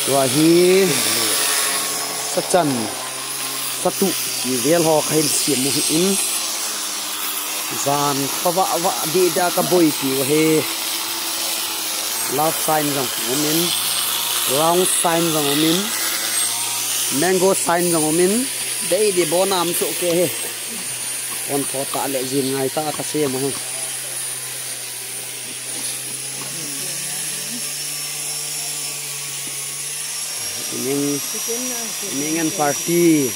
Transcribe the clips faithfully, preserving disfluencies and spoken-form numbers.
Tua hi sachan, satu, ti vel ho kahin siam u hi in. Jan pha vah vah deh deh a ka boipi u hi. Love sign jong um in, round sign jong um in, mango sign jong um in. Dei dei bon a um soh kei hi. Pon tho tah le jin ngai tah a ka siam u hi. Ning, ning an party.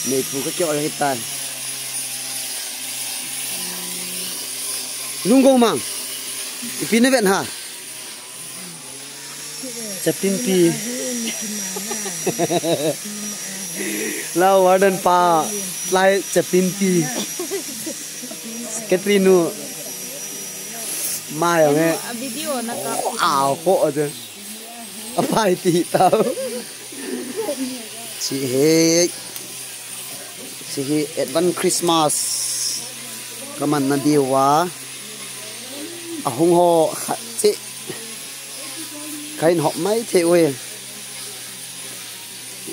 Nei pu ka kyo hitai. Lunggo mang. Ipi na ven ha. Chapin pi. La warden pa. Lai chapin pi. Secretary nu. Mai ang eh. A video na ka. Au ko aja. Apai ti tau. Chi he. Chi he advance Christmas. Kaman na diwa. Ahung ho khat chi. Kahin hop mai thei ui.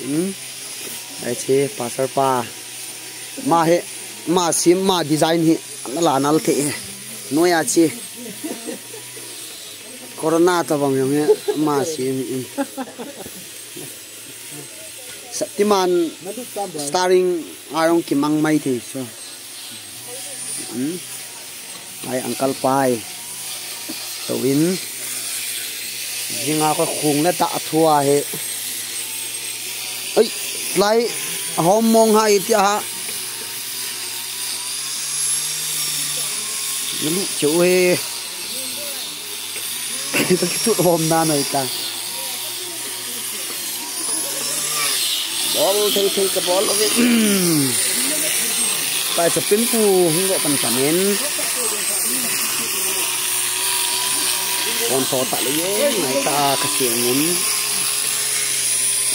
Hmm. Ai chi pastor pa. Ma he, ma sim, ma design hi. Nala nal thei he. Noya chi. Corona tabang jong hi ama si mi in. Shaktiman starring a jong kimang mai thei so. Hmm. Ai uncle pai. So in. Jinga ko khung le ta thua he. Ai, lai, hom mong hai tia ha. Nalu cheu he. Ka kichut hom na noi ta. Bol thei thei ka bol uve. Pai chapin pu hung go pan panen. Kon so ta le ye, nai ta ka siang nin.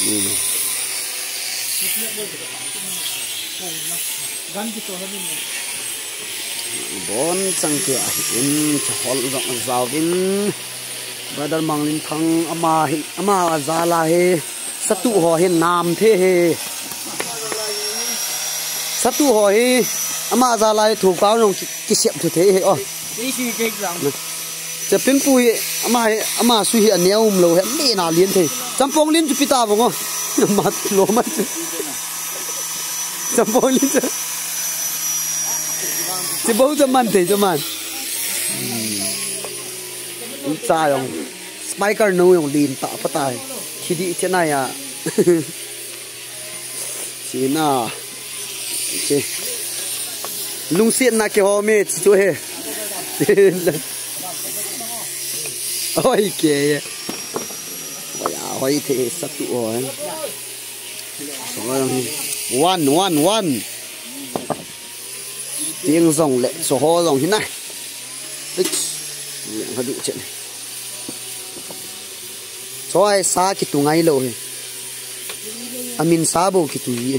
Ni. Bon chang ke a hi in, cha hol jong a jaovin. Brother Manglin Thang ama hi, ama a jal a hi, satu ho hi nam the he. Satu ho hi, ama a jal a hi thu kau jong ki, kisep thu the he, oh. Chapin pu hi, ama hi, ama su hi a neo um lo he, me na lien the. Champong lien chu pi ta bang, oh. Ma lo ma chu. Champong lien chu. Chi bo cha man thei cha man. Hmm. Cha jong. Spiker nu jong lin ta pa tai. Khi di che na ya. Chi na. Chi. Lungsiat na ke ho me chi chu he. Oi ke. Oi a hoi the satu ho. One, one, one. Tieng jong le, so ho jong hi nai. Hadi chen. Choi sa kitu ngai lo he. Amin sa bo kitu hi.